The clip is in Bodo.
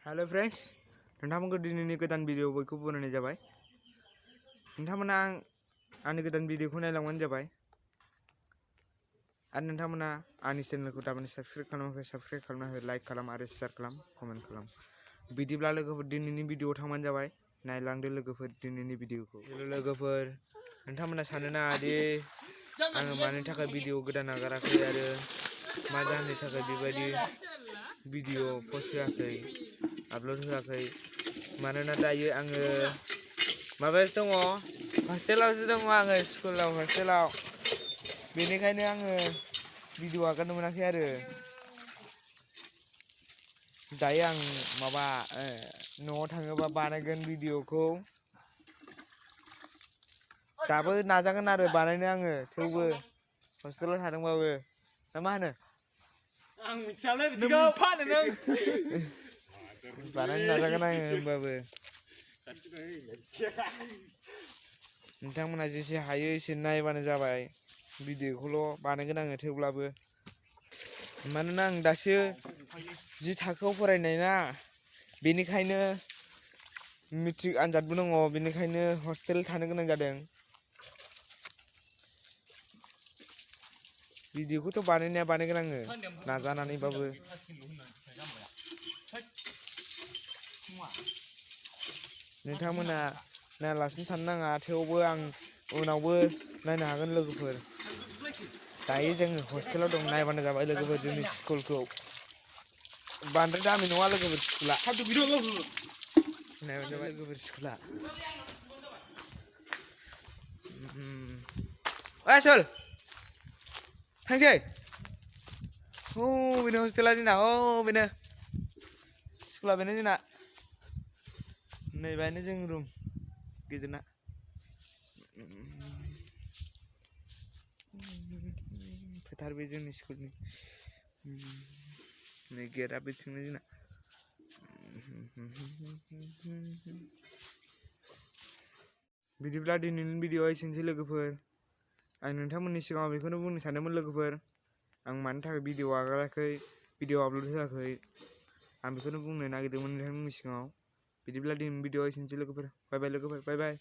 Hello friends, नोंथांमोनखौ दिनैनि गोदान भिडिअ बयखौ बनायनाय जाबाय। नोंथांमोना आंनि गोदान भिडिअखौ नायलांबानो जाबाय। आरो नोंथांमोना आंनि चेनेलखौ दाबोनो साबस्क्राइब खालामाखै, साबस्क्राइब खालामना हो, लाइक खालाम आरो शेयार खालाम, कमेन्ट खालाम। बिदिब्ला लोगोफोर दिनैनि भिडिअआव थांबानो जाबाय। नायलांदो लोगोफोर दिनैनि भिडिअखौ। लोगोफोर नोंथांमोना सानो नाङा दि आङो मानि थाखाय भिडिअ गोदान आगाराखै आरो मा जाहोननि थाखाय बेबायदि भिडिअ पस्ट होआखै, आपलोड होआखै। मानोना दायो आङो माबायावसो दङ, हस्टेलावसो दङ आङो, स्कुलाव हस्टेलाव। बेनिखायनो आङो भिडिअ आगारनो मोनाखै आरो दायो आं माबा न'आव थाङोबा बानायगोन भिडिअखौ। दाबो नाजागोन आरो बानायनो आङो, थेवबो हस्टेलाव थादोंबाबो। ना मा होनो? आं मिथियालै बिदिखौ फानो नों। बानायनो नाजागोन आङो होमबाबो। नोंथांमोना जेसे हायो एसे नायबानो जाबाय। भिडिअखौल' बानायगोन आङो थेवब्लाबो। मानोना आं दासो 10 थाखोआव फरायनाय ना, बेनिखायनो मेट्रिक आनजादबो दङ, बेनिखायनो हस्टेल थानो गोनां जादों। भिडिअखौथ' बानायनाया बानायगोन आङो नाजानानैबाबो। नोंथांमोना नायालासिनो थानो नाङा, थेवबो आं उनावबो नायनो हागोन लोगोफोर। दायो जोङो हस्टेलाव दं, नायबानो जाबाय लोगोफोर जोंनि स्कुलखौ। बांद्राय दामि नङा लोगोफोर स्कुला, नायबानो जाबाय लोगोफोर स्कुला। आसोल थांसै। बेनो हस्टेला जोंना, बेनो स्कुला, बेनो जोंना। नैबानो जों रुम गिदिरना। फोथार बे जोंनि स्कुलनि। नै गेटआ बेथिंनो जोंना। बिदिब्ला दिनैनि भिडिअआ एसेनोसै लोगोफोर। आं नोंथांमोननि सिगाङाव बेखौनो बुंनो सानदोंमोन लोगोफोर, आं मानि थाखाय भिडिअ आगाराखै, भिडिअ आपल'ड होआखै, आं बेखौनो बुंनो नागिरदोंमोन नोंथांमोननि सिगाङाव। बिदिब्ला दिनैनि भिडिअआ एसेनोसै लोगोफोर। बाय बाय लोगोफोर, बाय बाय।